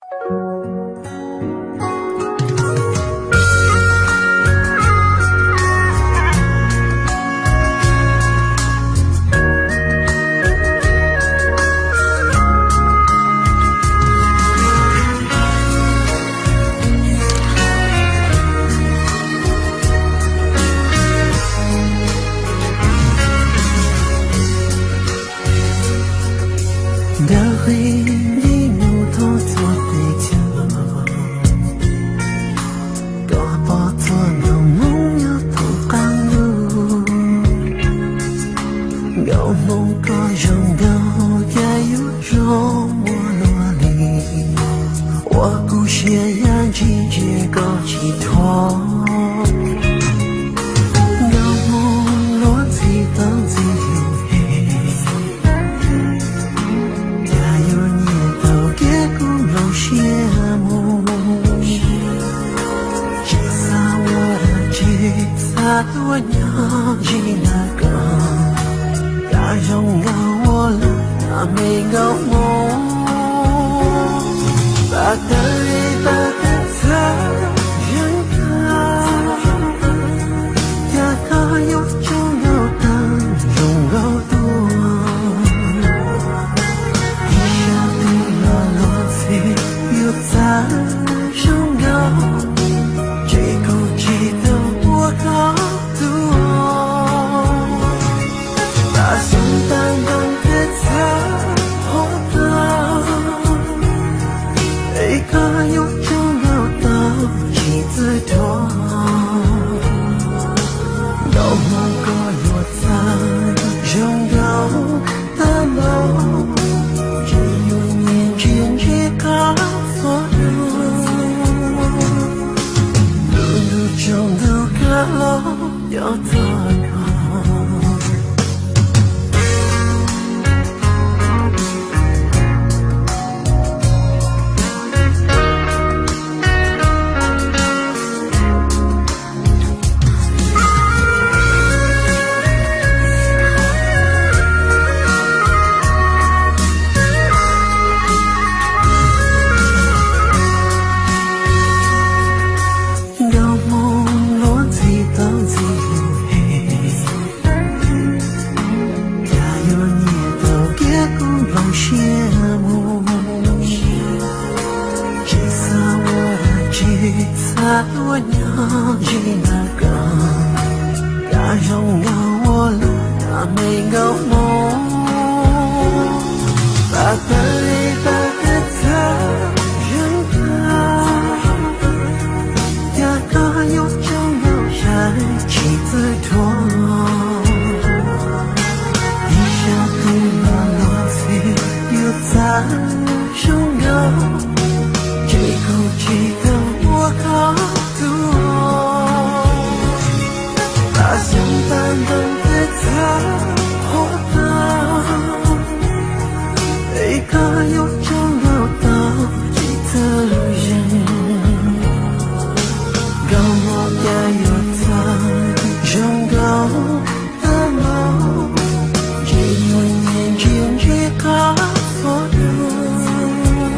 Ntawm qhib nti mus thoob txhua teb chaws, koj pom txhua nroog Hmoob nyob thoob qab ntuj. Nkauj Hmoob koj zoo nkauj cas yuav zoo muaj luaj li, ua kuv siab ya ntsis ntsia koj tsis thuam. Nkauj Hmoob luag ntxhi tau ntxim hlub, cas yuav nyiam tau kev kuv nplooj siab mus. Tsis xav ua dab tsi, xav tuaj nyob ntsib ntawm koj, cas zoo nkauj ua luaj me nkauj Hmoob. Pab tawm li pab tawm txhawb zeeg tag, cas koj yuav tsaug nkauj tag zoo nkauj tuaj. Ib zaj twg los luag ntxhi yuav txawj zoo nkauj, ces kuv tsis tau ua koj tuaj. Pab xyoob tag ntoo thiab txhawb qhov tag, es koj yuav tsaug nkauj tau tsis txawj dhuav. Nkauj Hmoob koj yuav txawj zoo nkauj tag npaum, ces yuav nyiam ntsia ntsib qab txhua hnub. Lub ntuj tsaus ntuj kav los cov txog koj. Nkauj Hmoob luag ntxhi tau ntxim hlub, cas yuav nyiam tau kev kuv nplooj siab mus. Tsis xav ua dab tsi, xav tuaj nyob ntsib ntawm koj, cas zoo nkauj ua luaj me nkauj Hmoob. Pab tawm li pab tawm txhawb zeeg tag, cas koj yuav tsaug nkauj tag tsis txawj dhuav. Ib zaj twg los luag ntxhi yuav txawj zoo nkauj, ces kuv tsis tau ua koj tuaj. Pab xyoob tag ntoo thiab txhawb qhov tag, es koj yuav tsaug nkauj tau tsis txawj zeeg. Nkauj Hmoob cas yuav txawj zoo nkauj tag npaum, ces yuav nyiam ntsia ntsib qab txhua hnub.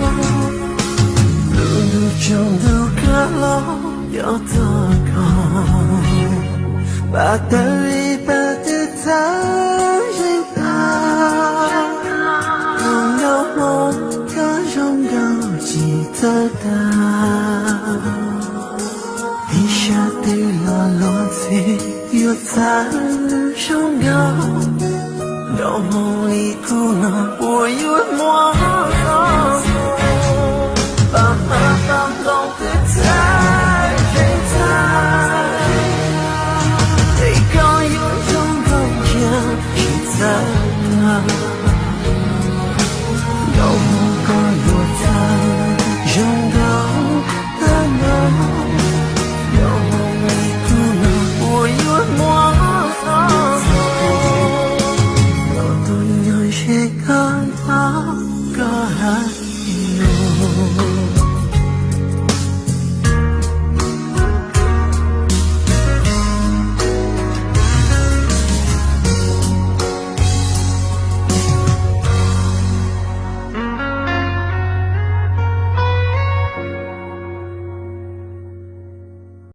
Lub ntuj tsaus ntuj kav los cov txog koj. Pab tawm li pab tawm txhawb zeeg tag, nkauj Hmoob koj zoo nkauj tsis txawj tag. Ib zaj twg los luag ntxhi yuav txawj zoo nkauj, nkauj Hmoob li kuv no puas yuav muaj